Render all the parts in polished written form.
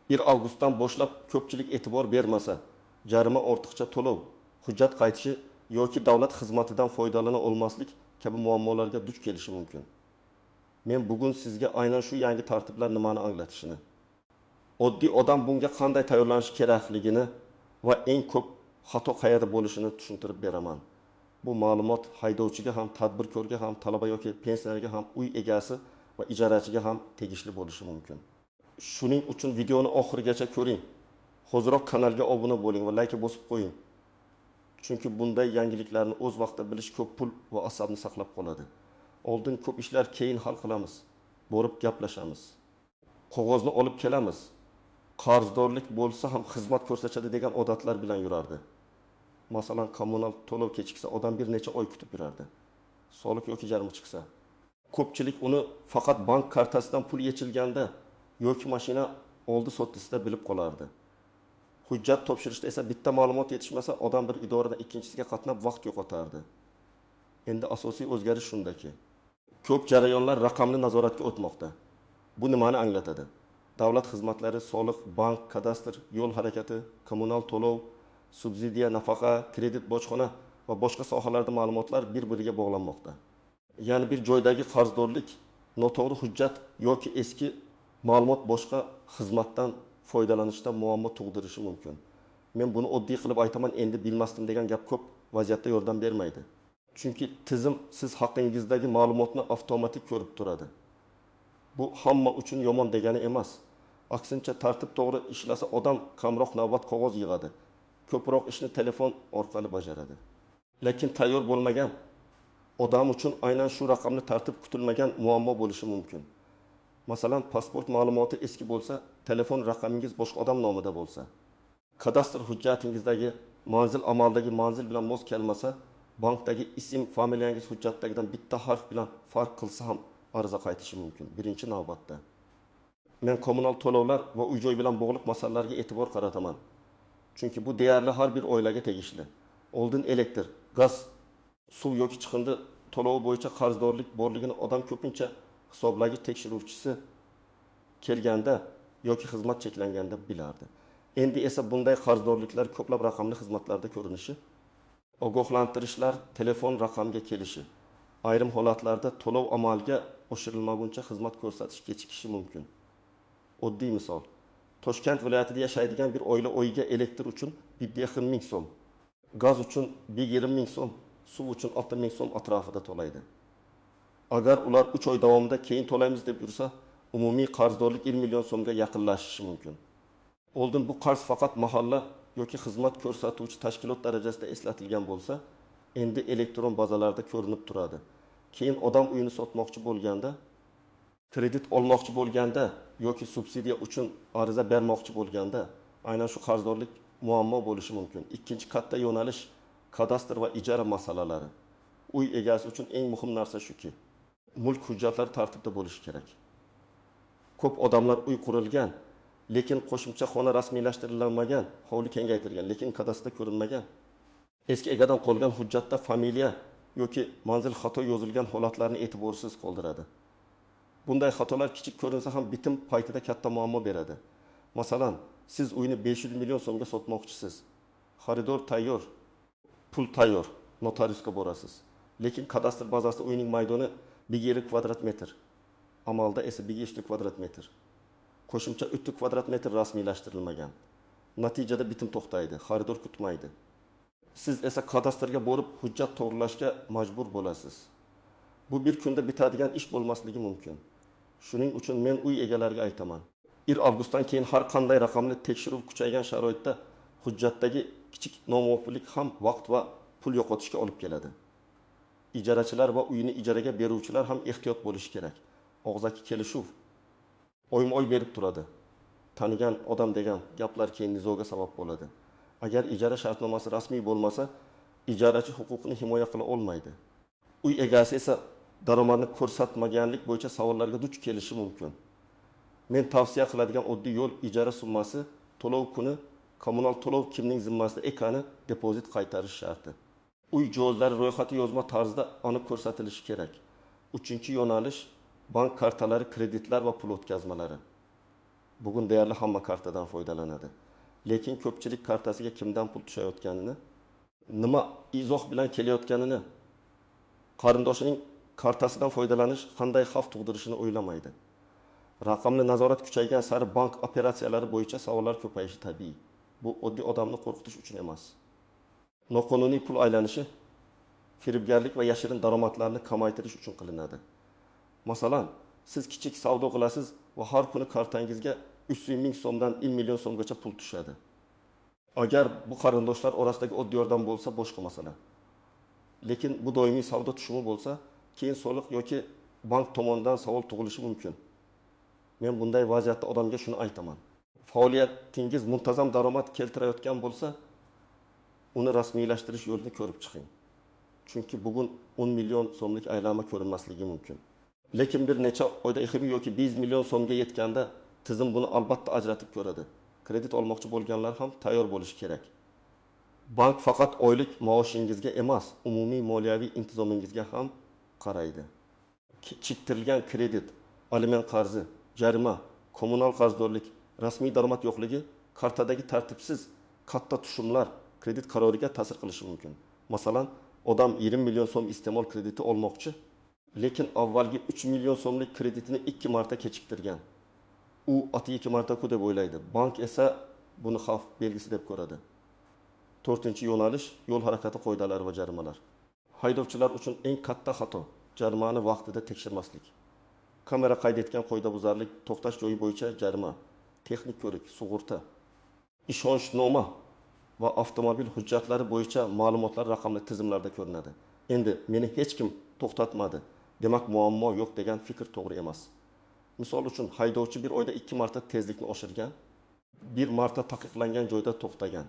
1 avgustdan boshlab ko'pchilik e'tibor bermasa, jarima, ortiqcha to'lov, hujjat qaytishi yoki davlat xizmatidan foydalana olmaslik kabi muammolarga duch kelishi mumkin. Men bugun sizga aynan shu yangi tartiblar nimani anglatishini, oddiy odam bunga qanday tayyorlanishi kerakligini va eng ko'p xato qayerda bo'lishini tushuntirib beraman. Bu ma'lumot haydovchiga ham, tadbirkorga ham, talaba yoki pensionerga ham, uy egasi va ijarachiga ham tegishli bo'lishi mumkin. Shuning uchun videoni oxirigacha ko'ring. Hoziroq kanalga obuna bo'ling va like bosib qo'ying. Chunki bunday yangiliklarni o'z vaqtida bilish ko'p pul va asabni saqlab qoladi. Oldin ko'p ishlar keyin hal qilamiz, borib gaplashamiz. Qog'ozni olib kelamiz. Qarzdorlik bo'lsa ham xizmat ko'rsatadi degan odatlar bilan yurardi. Masalan, kommunal to'lov kechiksa odam bir necha oy kutib yurardi. Soliq yoki jarima chiqsa. Ko'pchilik uni faqat bank kartasidan pul yechilganda yoki mashina oldi sotdisida bilib qolardi. Hujjat topshirishda esa bitta ma'lumot yetishmasa odam bir idoradan ikkinchisiga qatnab vaqt yo'qotardi. Endi asosiy o'zgarish shundaki, ko'p jarayonlar raqamli nazoratga o'tmoqda. Bu nimani anglatadi? Davlat xizmatlari, soliq, bank, kadastr, yo'l harakati, kommunal to'lov, subsidiya, nafaqa, kredit, bojxona va boshqa sohalarda ma'lumotlar bir-biriga bog'lanmoqda. Ya'ni bir joydagi qarzdorlik, noto'g'ri hujjat yoki eski ma'lumot boshqa xizmatdan foydalanishda muammo tug'dirishi mumkin. Men buni oddiy qilib aytaman, endi bilmasdim degan gap ko'p vaziyatda yordam bermaydi. Chunki tizim siz haqingizdagi ma'lumotni avtomatik ko'rib turadi. Bu hamma uchun yomon degani emas. Aksincha tartib to'g'ri ishlasa odam kamroq navbat qog'oz yig'adi. Ko'proq ishni telefon orqali bajaradi. Lekin tayyor bo'lmagan odam uchun aynan shu raqamli tartib kutilmagan muammo bo'lishi mumkin. Masalan, pasport ma'lumoti eski bo'lsa, telefon raqamingiz boshqa odam nomida bo'lsa, kadastr hujjatingizdagi manzil amaldagi manzil bilan mos kelmasa, bankdagi ism, familiyangiz hujjatdagidan bitta harf bilan farq qilsa ham ariza qaytishi mumkin. Birinchi navbatda. Men kommunal to'lovlar va uy-joy bilan bog'liq masalalarga e'tibor qarataman. Chunki bu deyarli har bir oilaga tegishli. Oldin elektr, gaz, suv yoki chiqindi to'lovi bo'yicha qarzdorlik borligini odam ko'pincha hisoblagich tekshiruvchisi kelganda yoki xizmat cheklanganda bilardi. Endi esa bunday qarzdorliklar ko'plab raqamli xizmatlarda ko'rinishi, ogohlantirishlar telefon raqamga kelishi, ayrim holatlarda to'lov amalga oshirilmaguncha xizmat ko'rsatish kechikishi mumkin. Oddiy misol. Toshkent viloyatida yashaydigan bir oila oyiga elektr uchun 1,5 ming so'm, gaz uchun 1,5 ming so'm, suv uchun 6 ming so'm atrofida to'laydi. Agar ular 3 oy davomida keyin to'laymiz deb yursa, umumiy qarzdorlik 1 million so'mga yaqinlashishi mumkin. Oldin bu qarz faqat mahalla yoki xizmat ko'rsatuvchi tashkilot darajasida eslatilgan bo'lsa, endi elektron bazalarda ko'rinib turadi. Keyin odam uyini sotmoqchi bo'lganda, kredit olmoqchi bo'lganda yoki subsidiya uchun ariza bermoqchi bo'lganda aynan shu qarzdorlik muammo bo'lishi mumkin. Ikkinchi katta yo'nalish kadastr va ijara masalalari. Uy egasi uchun eng muhim narsa shuki, mulk hujjatlari tartibda bo'lishi kerak. Ko'p odamlar uy qurilgan, lekin qo'shimcha xona rasmiylashtirilmagan, hovli kengaytirilgan, lekin kadastrda ko'rinmagan. Eski egadan qolgan hujjatda familiya yoki manzil xato yozilgan holatlarni e'tiborsiz qoldiradi. Bunday xatolar kichik ko'rinsa ham bitim paytida katta muammo beradi. Masalan, siz uyni 500 million so'mga sotmoqchisiz. Xaridor tayyor, pul tayyor, notariusga borasiz. Lekin kadastr bazasida uyning maydoni 1,5 kvadrat metr, amalda esa 1,3 kvadrat metr. Qo'shimcha 3 kvadrat metr rasmiylashtirilmagan. Natijada bitim to'xtaydi, xaridor kutmaydi. Siz esa kadastrga borib hujjat to'g'rilashga majbur bo'lasiz. Bu bir kunda bitadigan ish bo'lmasligi mumkin. Shuning uchun men uy egalariga aytaman. 1 avgustdan keyin har qanday raqamli tekshiruv kuchaygan sharoitda hujjatdagi kichik nomuvofiqlik ham vaqt va pul yo'qotishga olib keladi. Ijarachilar va uyini ijaraga beruvchilar ham ehtiyot bo'lishi kerak. Og'zaki kelishuv oyma-oy berib turadi. Tanigan odam degan gaplar keyin nizoga sabab bo'ladi. Agar ijara shartnomasi rasmiy bo'lmasa, ijarachi huquqini himoya qila olmaydi. Uy egasi esa daromadni ko'rsatmaganlik bo'yicha savollarga duch kelishi mumkin. Men tavsiya qiladigan oddiy yo'l ijara summasi, to'lov kuni, kommunal to'lov kimning zimmasida ekani, depozit qaytarish sharti. Uy jihozlari ro'yxati yozma tarzda aniq ko'rsatilishi kerak. Uchinchi yo'nalish bank kartalari, kreditlar va pul o'tkazmalari. Bugun deyarli hamma kartadan foydalanadi. Lekin ko'pchilik kartasiga kimdan pul tushayotganini, nima izoh bilan kelayotganini, qarindoshining kartasidan foydalanish qanday xavf tug'dirishini o'ylamaydi. Raqamli nazorat kuchaygan sari bank operatsiyalari bo'yicha savollar ko'payishi tabiiy. Bu oddiy odamni qo'rqitish uchun emas. Noqonuniy pul aylanishi, firibgarlik va yashirin daromadlarni kamaytirish uchun qilinadi. Masalan, siz kichik savdo qilasiz va har kuni kartangizga 300 ming so'mdan 1 million so'mgacha pul tushadi. Agar bu qarindoshlar orasidagi oddiy yordam bo'lsa, boshqa masala. Lekin bu doimiy savdo tushumi bo'lsa, keyin soliq yoki bank tomonidan savol tug'ilishi mumkin. Men bunday vaziyatda odamga shuni aytaman. Faoliyatingiz muntazam daromad keltirayotgan bo'lsa, uni rasmiylashtirish yo'lini ko'rib chiqing. Chunki bugun 10 million so'mlik aylanma ko'rinmasligi mumkin. Lekin bir necha oyda 2 yoki 5 million so'mga yetganda tizim buni albatta ajratib ko'radi. Kredit olmoqchi bo'lganlar ham tayyor bo'lishi kerak. Bank faqat oylik maoshingizga emas, umumiy moliyaviy intizomingizga ham qaraydi. Kechiktirilgan kredit, aliment qarzi, jarima, kommunal qarzdorlik, rasmiy daromad yo'qligi, kartadagi tartibsiz katta tushumlar kredit qaroriga ta'sir qilishi mumkin. Masalan, odam 20 million so'm iste'mol krediti olmoqchi, lekin avvalgi 3 million so'mlik kreditini 2 marta kechiktirgan. U ati 2 marta-ku deb o'ylaydi. Bank esa buni xavf belgisi deb ko'radi. 4-chi yo'nalish yo'l harakati qoidalari va jarimalar. Haydovchilar uchun eng katta xato jarimani vaqtida tekshirmaslik. Kamera qayd etgan qoidabuzarlik, to'xtash joyi bo'yicha jarima, texnik ko'rik, sug'urta, ishonchnoma va avtomobil hujjatlari bo'yicha ma'lumotlar raqamli tizimlarda ko'rinadi. Endi meni hech kim to'xtatmadi, demak muammo yo'q degan fikr to'g'ri emas. Misol uchun, haydovchi bir oyda 2 marta tezlikni oshirgan, 1 marta taqiqlangan joyda to'xtagan.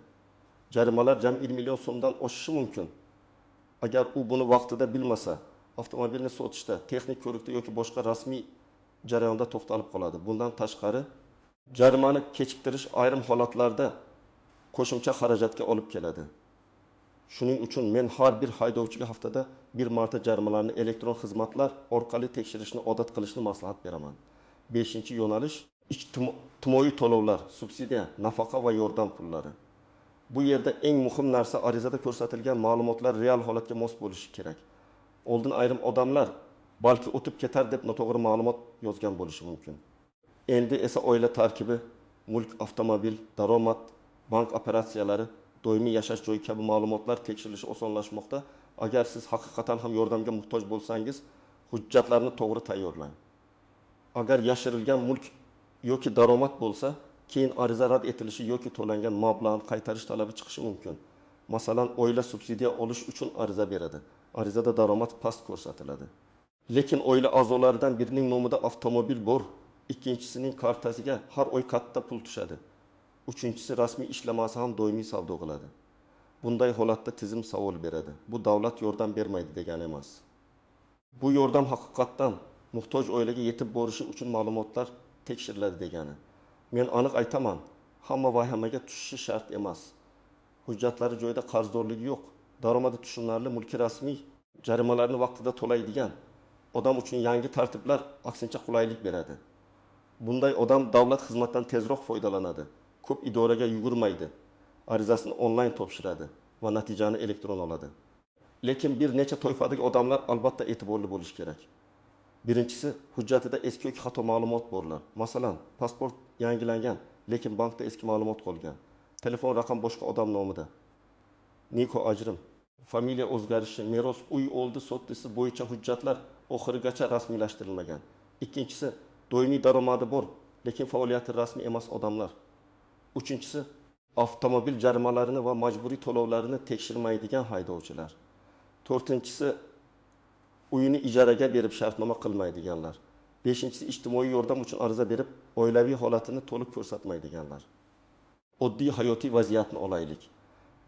Jarimalar jami 1 million so'mdan oshishi mumkin. Agar u buni vaqtida bilmasa, avtomobilni sotishda, texnik ko'rikda yoki boshqa rasmiy jarayonda to'xtalib qoladi. Bundan tashqari, jarimani kechiktirish ayrim holatlarda qo'shimcha xarajatga olib keladi. Shuning uchun men har bir haydovchiga haftada bir marta jarimalarni elektron xizmatlar orqali tekshirishni odat qilishni maslahat beraman. 5-yo'nalish ijtimoiy to'lovlar, subsidiya, nafaqa va yordam pullari. Bu yerda eng muhim narsa arizada ko'rsatilgan ma'lumotlar real holatga mos bo'lishi kerak. Oldin ayrim odamlar balki o'tib ketar deb noto'g'ri ma'lumot yozgan bo'lishi mumkin. Endi esa oila tarkibi, mulk, avtomobil, daromad, bank operatsiyalari, doimiy yashash joyi kabi ma'lumotlar tekshirilishi osonlashmoqda. Agar siz haqiqatan ham yordamga muhtoj bo'lsangiz, hujjatlarni to'g'ri tayyorlang. Agar yashirilgan mulk yoki daromad bo'lsa, keyin ariza rad etilishi yoki to'langan mablag'ni qaytarish talabi chiqishi mumkin. Masalan, oila subsidiya olish uchun ariza beradi. Arizada daromad past ko'rsatiladi. Lekin oila a'zolaridan birining nomida avtomobil bor, ikkinchisining kartasiga har oy katta pul tushadi. Uchinchisi rasmiy ishlamasa ham doimiy savdo qiladi. Bunday holatda tizim savol beradi. Bu davlat yordam bermaydi degani emas. Bu yordam haqiqatdan muhtoj oilaga yetib borishi uchun ma'lumotlar tekshiriladi degani. Men aniq aytaman, hamma vahimaga tushishi shart emas. Hujjatlari joyida, qarzdorligi yo'q, daromadi tushunarli, mulki rasmiy, jarimalarni vaqtida to'laydigan odam uchun yangi tartiblar aksincha qulaylik beradi. Bunday odam davlat xizmatidan tezroq foydalanadi, ko'p idoraga yugurmaydi, arizasini onlayn topshiradi va natijani elektron oladi. Lekin bir necha toifadagi odamlar albatta e'tiborli bo'lishi kerak. Birinchisi, hujjatida eski yoki xato ma'lumot borlar. Masalan, pasport yangilangan, lekin bankda eski ma'lumot qolgan. Telefon raqam boshqa odam nomida. Niko ajrim, familiya o'zgarishi, meros, uy oldi sotdisi bo'yicha hujjatlar oxirigacha rasmiylashtirilmagan. Ikkinchisi, doimiy daromadi bor, lekin faoliyati rasmiy emas odamlar. Uchinchisi, avtomobil jarimalarini va majburiy to'lovlarini tekshirmaydigan haydovchilar. To'rtinchisi, uyini ijaraga berib shartnoma qilmaydiganlar. Beshinchisi, ijtimoiy yordam uchun ariza berib, oilaviy holatini to'liq ko'rsatmaydiganlar. Oddiy hayotiy vaziyatni olaylik.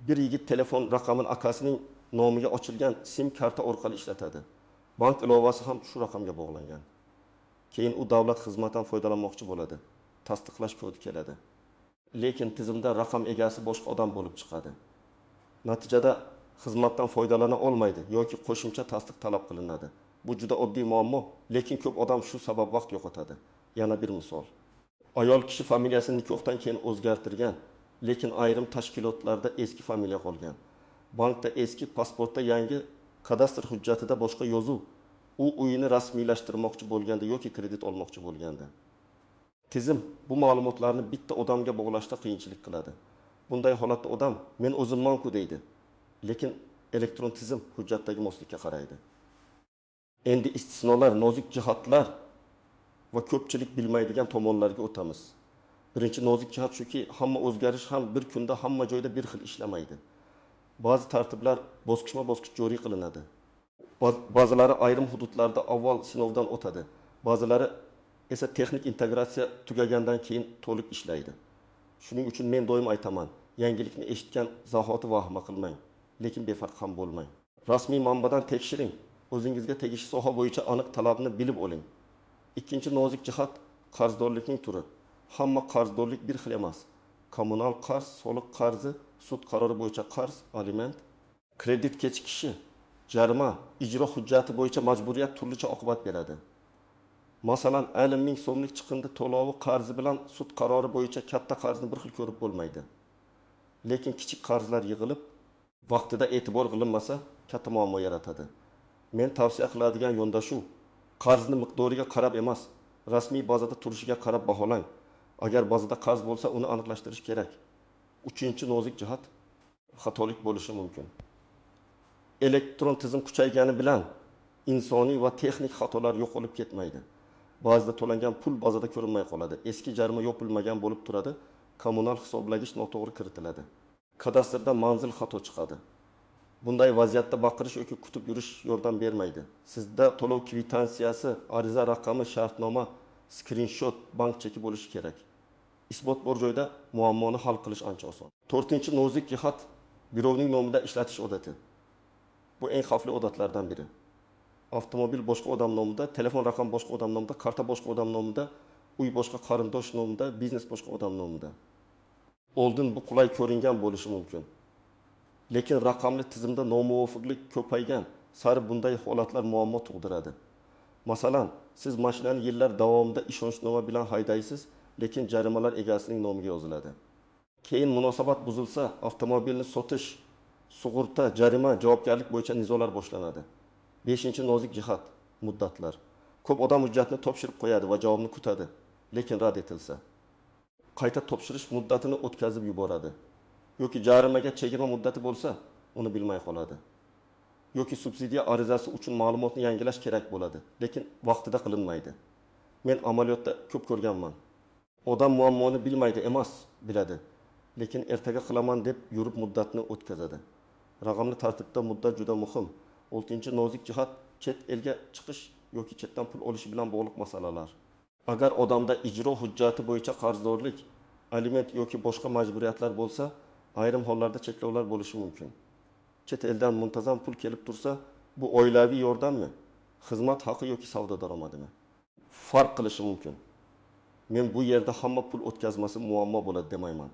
Bir yigit telefon raqamini akasining nomiga ochilgan SIM karta orqali ishlatadi. Bank ilovasi ham shu raqamga bog'langan. Keyin u davlat xizmatidan foydalanmoqchi bo'ladi. Tasdiqlash kodi keladi. Lekin tizimda raqam egasi boshqa odam bo'lib chiqadi. Natijada xizmatdan foydalana olmaydi yoki qo'shimcha tasdiq talab qilinadi. Bu juda oddiy muammo, lekin ko'p odam shu sabab vaqt yo'qotadi. Yana bir misol. Ayol kishi familiyasini nikohdan keyin o'zgartirgan, lekin ayrim tashkilotlarda eski familiya qolgan. Bankda eski, pasportda yangi, kadastr hujjatida boshqa yozuv. U uyini rasmiylashtirmoqchi bo'lganda yoki kredit olmoqchi bo'lganda, tizim bu ma'lumotlarni bitta odamga bog'lashda qiyinchilik qiladi. Bunday holatda odam "men o'zimman-ku" deydi, lekin elektron tizim hujjatdagi moslikka qaraydi. Endi istisnolar, nozik jihatlar va ko'pchilik bilmaydigan tomonlarga o'tamiz. Birinchi nozik jihat shuki, hamma o'zgarish ham bir kunda hamma joyda bir xil ishlamaydi. Ba'zi tartiblar bosqichma-bosqich joriy qilinadi. Ba'zilari ayrim hududlarda avval sinovdan o'tadi. Ba'zilari esa texnik integratsiya tugagandan keyin to'liq ishlaydi. Shuning uchun men doim aytaman, yangilikni eshitgan zahoti vahima qilmang, lekin befarq ham bo'lmang. Rasmiy manbadan tekshiring, o'zingizga tegishli soha bo'yicha aniq talabni bilib oling. Ikkinchi nozik jihat qarzdorlikning turi. Hamma qarzdorlik bir xil emas. Kommunal qarz, soliq qarzi, sud qarori bo'yicha qarz, aliment, kredit kechikishi, jarima, ijro hujjati bo'yicha majburiyat turlicha oqibat beradi. Masalan, 50 ming so'mlik chiqindi to'lovi qarzi bilan sud qarori bo'yicha katta qarzni bir xil ko'rib bo'lmaydi. Lekin kichik qarzlar yig'ilib, vaqtida e'tibor qilinmasa katta muammo yaratadi. Men tavsiya qiladigan yondashuv qarzni miqdoriga qarab emas, rasmiy bazada turishiga qarab baholang. Agar bazada qarz bo'lsa, uni aniqlashtirish kerak. Uchinchi nozik jihat xatolik bo'lishi mumkin. Elektron tizim kuchaygani bilan insoniy va texnik xatolar yo'qolib ketmaydi. Ba'zida to'langan pul bazada ko'rinmay qoladi. Eski jarima yopilmagan bo'lib turadi, kommunal hisoblagich noto'g'ri kiritiladi. Kadastrda manzil xato chiqadi. Bunday vaziyatda baqirish yoki kutib yurish yordam bermaydi. Sizda to'lov kvitansiyasi, ariza raqami, shartnoma, skrinshot, bank cheki bo'lishi kerak. Isbot bor joyda muammoni hal qilish ancha oson. To'rtinchi nozik jihat birovning nomida ishlatish odati. Bu eng xavfli odatlardan biri. Avtomobil boshqa odam nomida, telefon raqam boshqa odam nomida, karta boshqa odam nomida, uy boshqa qarindosh nomida, biznes boshqa odam nomida. Oldin bu qulay ko'ringan bo'lishi mumkin. Lekin raqamli tizimda nomuvofiqlik ko'paygan sari bunday holatlar muammo tug'diradi. Masalan, siz mashinani yillar davomida ishonchnoma bilan haydaysiz, lekin jarimalar egasining nomiga yoziladi. Keyin munosabat buzilsa, avtomobilni sotish, sug'urta, jarima, javobgarlik bo'yicha nizolar boshlanadi. Beshinchi nozik jihat muddatlar. Ko'p odam hujjatni topshirib qo'yadi va javobni kutadi, lekin rad etilsa, qayta topshirish muddatini o'tkazib yuboradi. Yoki jarimaga chegirma muddati bo'lsa, uni bilmay qoladi. Yoki subsidiya arizasi uchun ma'lumotni yangilash kerak bo'ladi, lekin vaqtida qilinmaydi. Men amaliyotda ko'p ko'rganman. Odam muammoni bilmaydi emas, biladi. Lekin ertaga qilaman deb yurib muddatni o'tkazadi. Raqamli tartibda muddat juda muhim. Oltinchi nozik jihat chet elga chiqish yoki chetdan pul olish bilan bog'liq masalalar. Agar odamda ijro hujjati bo'yicha qarzdorlik, aliment yoki boshqa majburiyatlar bo'lsa, ayrim hollarda cheklovlar bo'lishi mumkin. Chet eldan muntazam pul kelib tursa, bu oilaviy yordammi, xizmat haqi yoki savdo daromadimi? Farq qilishi mumkin. Men bu yerda hamma pul o'tkazmasi muammo bo'ladi demayman.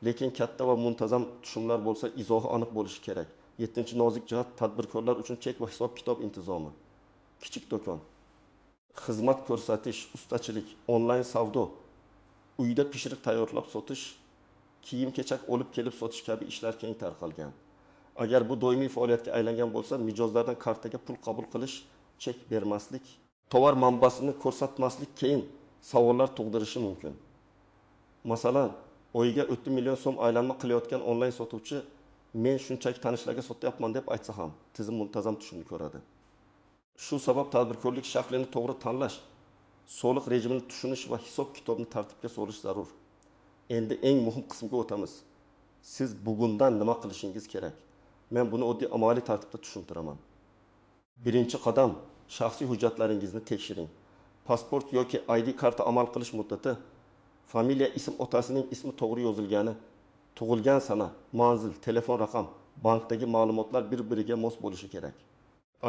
Lekin katta va muntazam tushumlar bo'lsa, izohi aniq bo'lishi kerak. Yettinchi nozik jihat tadbirkorlar uchun chek va hisob-kitob intizomi. Kichik do'kon, xizmat ko'rsatish, ustachilik, onlayn savdo, uyda pishiriq tayyorlab sotish, kiyim-kechak olib kelib sotish kabi ishlar keng tarqalgan. Agar bu doimiy faoliyatga aylangan bo'lsa, mijozlardan kartaga pul qabul qilish, chek bermaslik, tovar manbasini ko'rsatmaslik keyin savollar tug'dirishi mumkin. Masalan, oyiga 30 million so'm aylanma qilayotgan onlayn sotuvchi men shunchaki tanishlarga sotyapman deb aytsa ham, tizim muntazam tushumni ko'radi. Shu sabab tadbirkorlik shaklini to'g'ri tanlash, soliq rejimini tushunish va hisob-kitobni tartibga solish zarur. Endi eng muhim qismga o'tamiz. Siz bugundan nima qilishingiz kerak? Men buni oddiy amaliy tartibda tushuntiraman. Birinchi qadam shaxsiy hujjatlaringizni tekshiring. Pasport yoki ID karta amal qilish muddati, familiya, ism, otasining ismi to'g'ri yozilgani, tug'ilgan sana, manzil, telefon raqam, bankdagi ma'lumotlar bir-biriga mos bo'lishi kerak.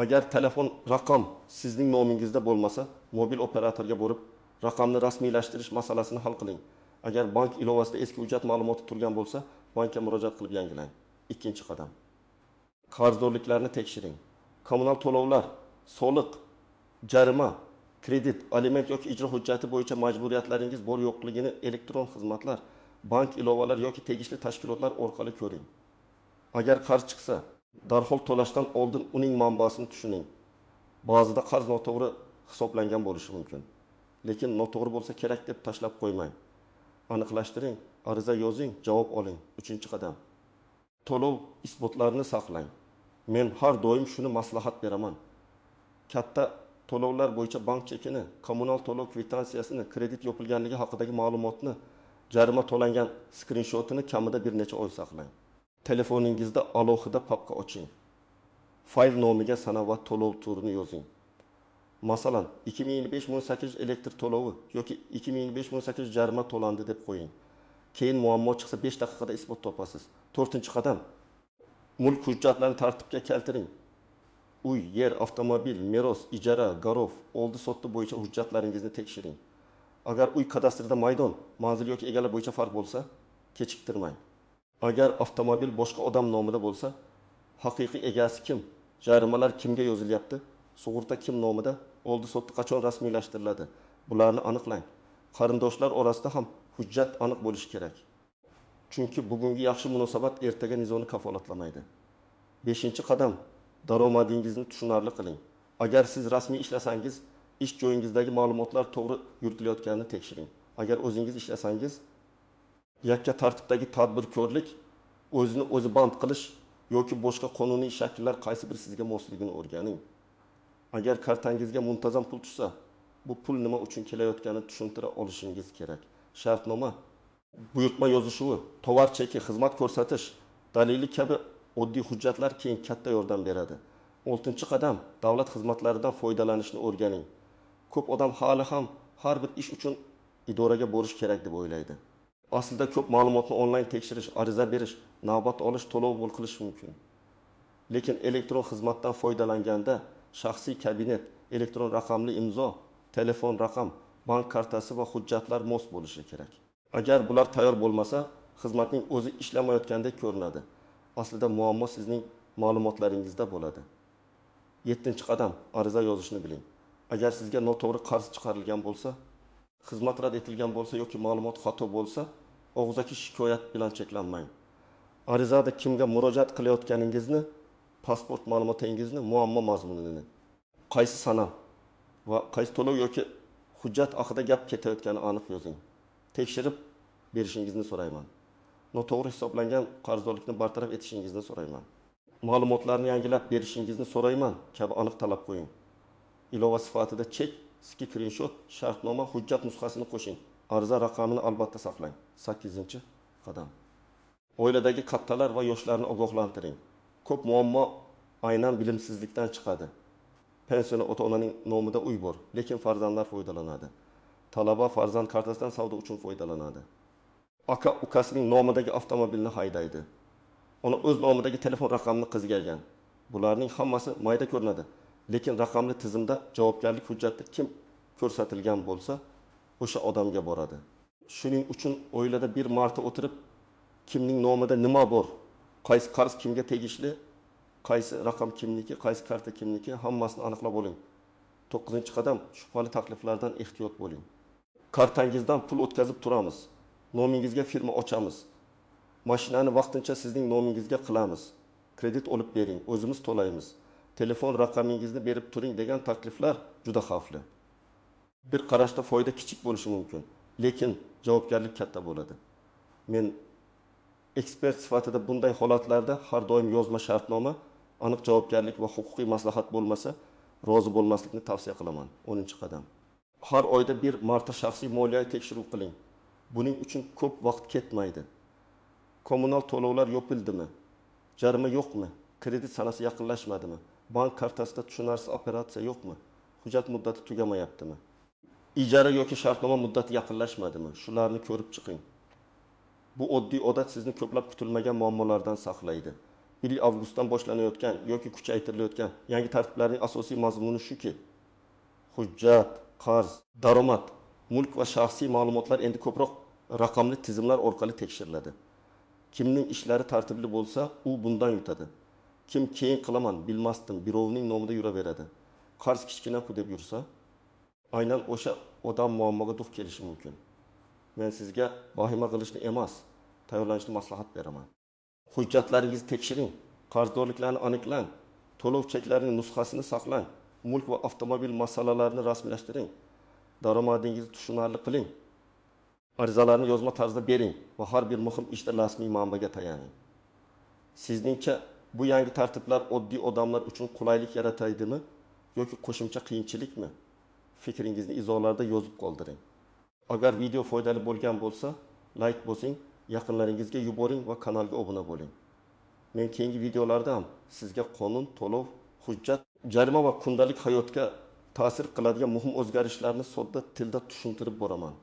Agar telefon raqam sizning nomingizda bo'lmasa, mobil operatorga borib, raqamni rasmiylashtirish masalasini hal qiling. Agar bank ilovasida eski hujjat ma'lumoti turgan bo'lsa, bankka murojaat qilib yangilang. Ikkinchi qadam. Qarzdorliklarni tekshiring. Kommunal to'lovlar, soliq, jarima, Kredit, aliment yoki ijro hujjati bo'yicha majburiyatlaringiz bor yo'qligini elektron xizmatlar, bank ilovalari yoki tegishli tashkilotlar orqali ko'ring. Agar qarz chiqsa, darhol to'lashdan oldin uning manbasini tushuning. Ba'zida qarz noto'g'ri hisoblangan bo'lishi mumkin. Lekin noto'g'ri bo'lsa kerak deb tashlab qo'ymang. Aniqlashtiring, ariza yozing, javob oling. Uchinchi qadam. To'lov isbotlarini saqlang. Men har doim shuni maslahat beraman. Katta to'lovlar bo'yicha bank chekini, kommunal to'lov kvitansiyasini, kredit yopilganligi haqidagi ma'lumotni, jarima to'langan skrinshotini kamida bir necha oy saqlang. Telefoningizda alohida papka oching. Fayl nomiga sana va to'lov turini yozing. Masalan, 2025-18 elektr to'lovi yoki 2025-18 jarima to'landi deb qo'ying. Keyin muammo chiqsa 5 daqiqada isbot topasiz. To'rtinchi qadam. Mulk hujjatlarini tartibga keltiring. Uy, yer, avtomobil, meros, ijara, garov, oldi-sotdi bo'yicha hujjatlaringizni tekshiring. Agar uy kadastrida maydon, manzil yoki egalar bo'yicha farq bo'lsa, kechiktirmang. Agar avtomobil boshqa odam nomida bo'lsa, haqiqiy egasi kim? Jarimalar kimga yozilyapti? Sug'urta kim nomida? Oldi-sotdi qachon rasmiylashtiriladi? Bularni aniqlang. Qarindoshlar orasida ham hujjat aniq bo'lishi kerak. Chunki bugungi yaxshi munosabat ertaga nizoni kafolatlamaydi. Beshinchi qadam. Daromadingizni tushunarli qiling. Agar siz rasmiy ishlasangiz, ish joyingizdagi ma'lumotlar to'g'ri yuritilayotganini tekshiring. Agar o'zingiz ishlasangiz, yakka tartibdagi tadbirkorlik, o'zini o'zi band qilish yoki boshqa qonuniy shakllar qaysi biri sizga mosligini o'rganing. Agar kartangizga muntazam pul tushsa, bu pul nima uchun kelayotganini tushuntira olishingiz kerak. Shartnoma, buyurtma yozishuvi, tovar cheki, xizmat ko'rsatish dalili kabi oddiy hujjatlar keyin katta yordam beradi. Oltinchi qadam, davlat xizmatlaridan foydalanishni o'rganing. Ko'p odam hali ham har bir ish uchun idoraga borish kerak deb o'ylaydi. Aslida ko'p ma'lumotni onlayn tekshirish, ariza berish, navbat olish, to'lov qilish mumkin. Lekin elektron xizmatdan foydalanganda shaxsiy kabinet, elektron raqamli imzo, telefon raqam, bank kartasi va hujjatlar mos bo'lishi kerak. Agar bular tayyor bo'lmasa, xizmatning o'zi ishlamayotgandek ko'rinadi. Aslida muammo sizning ma'lumotlaringizda bo'ladi. Yettinchi qadam, ariza yozishni biling. Agar sizga noto'g'ri qarz chiqarilgan bo'lsa, xizmat rad etilgan bo'lsa yoki ma'lumot xato bo'lsa, og'zaki shikoyat bilan cheklanmang. Arizada kimga murojaat qilayotganingizni, pasport ma'lumotingizni, muammo mazmunini, qaysi sana va qaysi to'lov yoki hujjat haqida gap ketayotgani aniq yozing. Tekshirib berishingizni so'rayman. Noto'g'ri hisoblangan qarzdorlikni bartaraf etishingizni so'rayman. Ma'lumotlarni yangilab berishingizni so'rayman kabi aniq talab qo'ying. Ilova sifatida chek, skrinshot, shartnoma, hujjat nusxasini qo'shing. Ariza raqamini albatta saqlang. 8-qadam. Oiladagi kattalar va yoshlarni ogohlantiring. Ko'p muammo aynan bilimsizlikdan chiqadi. Pensiya ota-onaning nomida uy bor, lekin farzandlar foydalanadi. Talaba farzand kartasidan savdo uchun foydalanadi. Aka ukasining nomidagi avtomobilni haydaydi. Ona o'z nomidagi telefon raqamini qiziga olgan. Bularning hammasi mayda ko'rinadi, lekin raqamli tizimda javobgarlik hujjati kim ko'rsatilgan bo'lsa, o'sha odamga boradi. Shuning uchun oilada bir marta o'tirib, kimning nomida nima bor, qaysi qarz kimga tegishli, qaysi raqam kimniki, qaysi karta kimniki, hammasini aniqlab oling. 9-qadam, shubhali takliflardan ehtiyot bo'ling. Kartangizdan pul o'tkazib turamiz. Nomingizga firma ochamiz. Mashinani vaqtincha sizning nomingizga qilamiz. Kredit olib bering, o'zimiz to'laymiz. Telefon raqamingizni berib turing degan takliflar juda xavfli. Bir qarashda foyda kichik bo'lishi mumkin, lekin javobgarlik katta bo'ladi. Men ekspert sifatida bunday holatlarda har doim yozma shartnoma, aniq javobgarlik va huquqiy maslahat bo'lmasa, rozi bo'lmaslikni tavsiya qilaman. 10-qadam. Har oyda bir marta shaxsiy moliyaviy tekshiruv qiling. Buning uchun ko'p vaqt ketmaydi. Kommunal to'lovlar yopildimi? Jarima yo'qmi? Kredit sanasi yaqinlashmadimi? Bank kartasida tushunarsiz operatsiya yo'qmi? Hujjat muddati tugamayaptimi? Ijara yoki shartnoma muddati yaqinlashmadimi? Shularni ko'rib chiqing. Bu oddiy odat sizni ko'plab kutilmagan muammolardan saqlaydi. 1 avgustdan boshlanayotgan yoki kuchaytirilayotgan yangi tartiblarning asosiy mazmuni shuki, hujjat, qarz, daromad, mulk va shaxsiy ma'lumotlar endi ko'proq raqamli tizimlar orqali tekshiriladi. Kimning ishlari tartibli bo'lsa, u bundan yutadi. Kim keyin qilaman, bilmasdim, birovning nomida yuraveradi. Qarz kichkina-ku deb yursa, Aynan o'sha odam muammoga duch kelishi mumkin. Men sizga vahima qilishni emas, tayyorlanishni maslahat beraman. Hujjatlaringizni tekshiring, qarzdorliklarni aniqlang, to'lov cheklarining nusxasini saqlang, mulk va avtomobil masalalarini rasmiylashtiring, daromadingizni tushunarli qiling, arizalarni yozma tarzda bering va har bir muhim ishda rasmiy manbaga tayaning. Sizningcha, bu yangi tartiblar oddiy odamlar uchun qulaylik yaratadimi yoki qo'shimcha qiyinchilikmi? Fikringizni izohlarda yozib qoldiring. Agar video foydali bo'lgan bo'lsa, layk bosing, yaqinlaringizga yuboring va kanalga obuna bo'ling. Men keyingi videolarda ham sizga qonun, to'lov, hujjat, jarima va kundalik hayotga ta'sir qiladigan muhim o'zgarishlarni sodda tilda tushuntirib boraman.